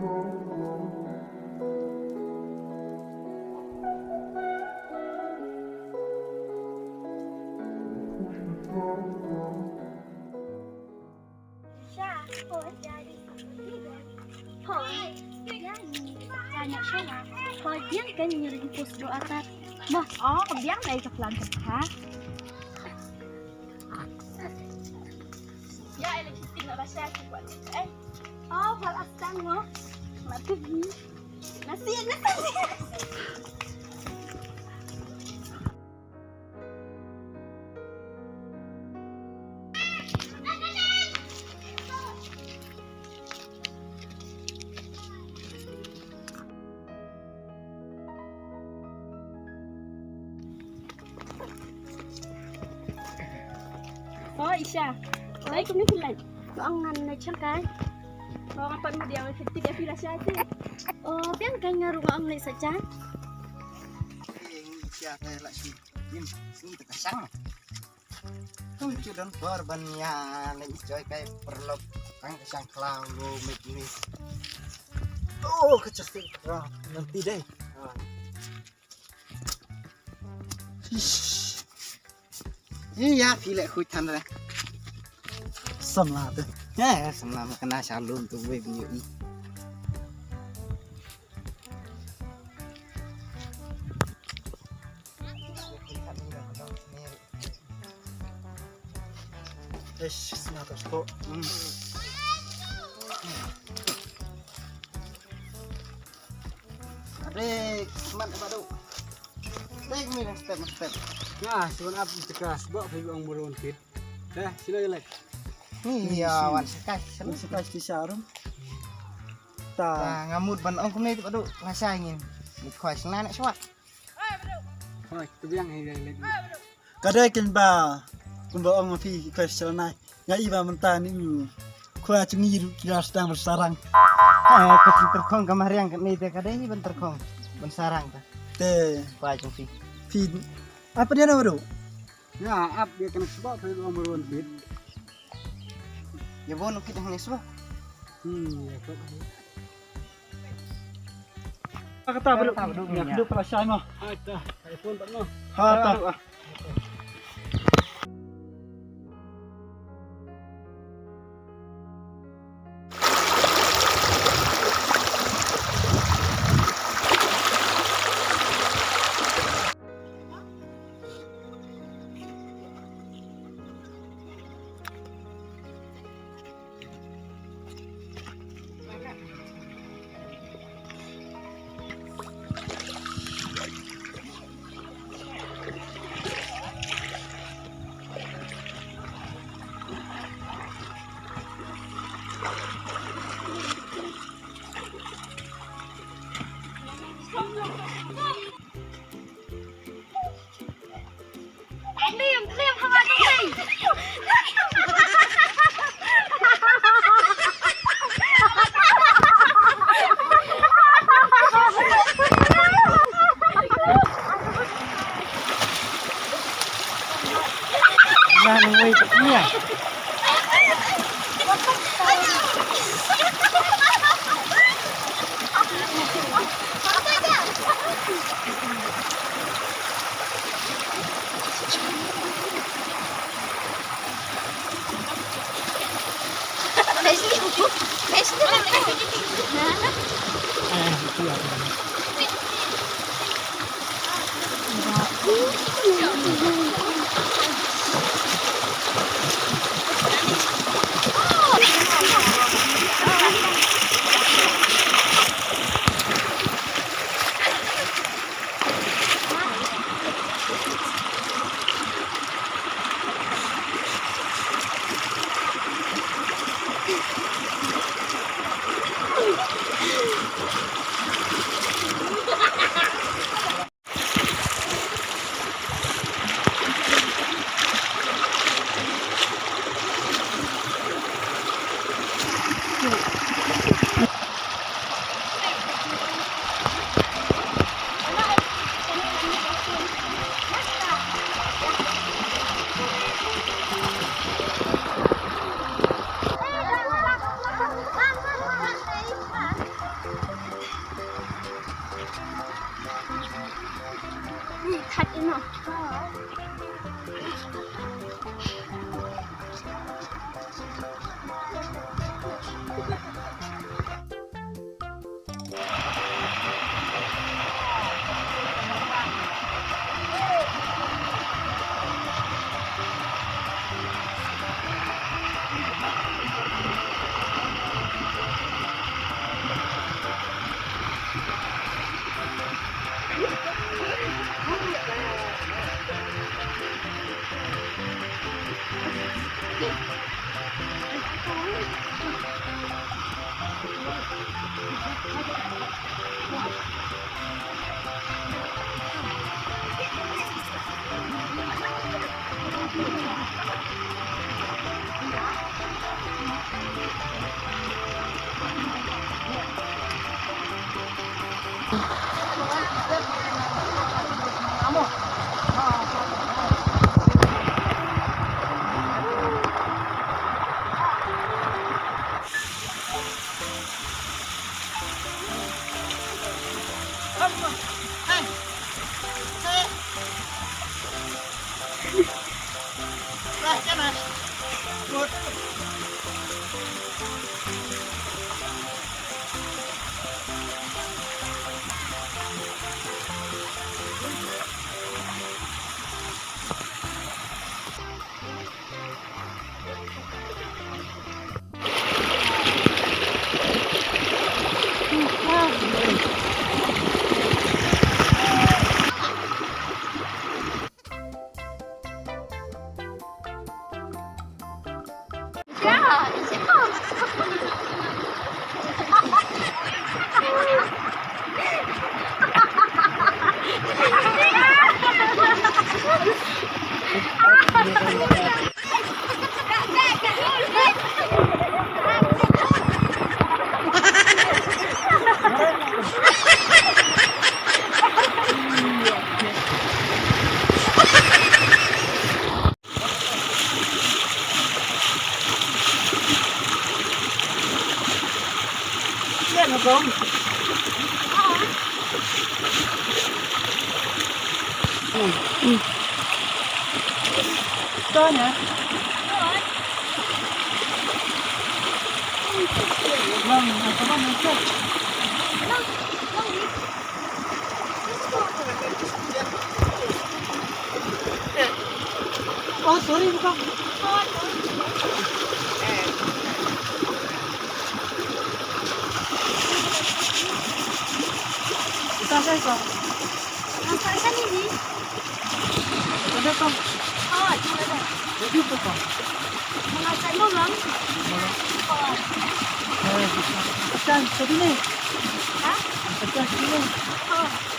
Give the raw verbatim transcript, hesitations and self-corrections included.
Sha, hoi, jadi. Hoi, jadi. Tanya Sha, hoi, biang kan ngi ring pus doa tat. Mo, oh, biang dei ka plan ka ha. Ya, ele kitin na Sha ki buat. Eh. Oh, bal astang mo. Mati ni. Nasi, nasi. Oh, Isha. Oi, kumne phi leit? Ong ngan leit shangkai. Ong pat mut ïa phi, ïa phi la shai te. Oh, biang kan nga ruh ong leit sa jan. Isha, te la shi. Yin, sini te ka shang. Tum chu don por ban ïa leit enjoy kai paralok. Tang ka shang khlaw lo met ni. Oh, ka chasing. Nanti deh. Ïa, phi leh khuid than re. Samla te. Ya, samla ma kana shalom tu wei bi i. Eish, sna to sto. Hmm. Ade, semat apa tu? Tek mi step step. Nah, semat apa tu kas? Bawa pergi orang burung kit. Dah, sila je lek. Ni ya wan sekai. Sekai sisa rum. Ta ngamut ban ong kumne tu aduh, ngasa angin. Ni khoi sna nak suat. Hoi, tu biang hi lek. Ka dei kin ba kumba ong phi ka shalnai. Nga i ba mynta ni u khua chung i ruh ki la sdang ban sarang. Eh, ka chung tyrkhong ka mariang ka ni te ka dei ban tyrkhong ban sarang ta. Te khua chung phi. Phi apa dia na baru? Ya, ap dia kena sebab phi ong baru phi. Ya bon kit hang ni sebab. Hmm, ya kit. Kata baru. Kata baru. Ya, kedua pala shai mah. Ai ta, telefon tak mah. Ha ta. Oh, sorry, bukan. Bukan saya, Kak. Masak ikan ini. Ada, Kak. Oh, ada, ada. Baju apa, Kak? Mengasak malam. Malam. Oh. Eh, ikan satu ni. Hah? Ikan satu ni. Oh.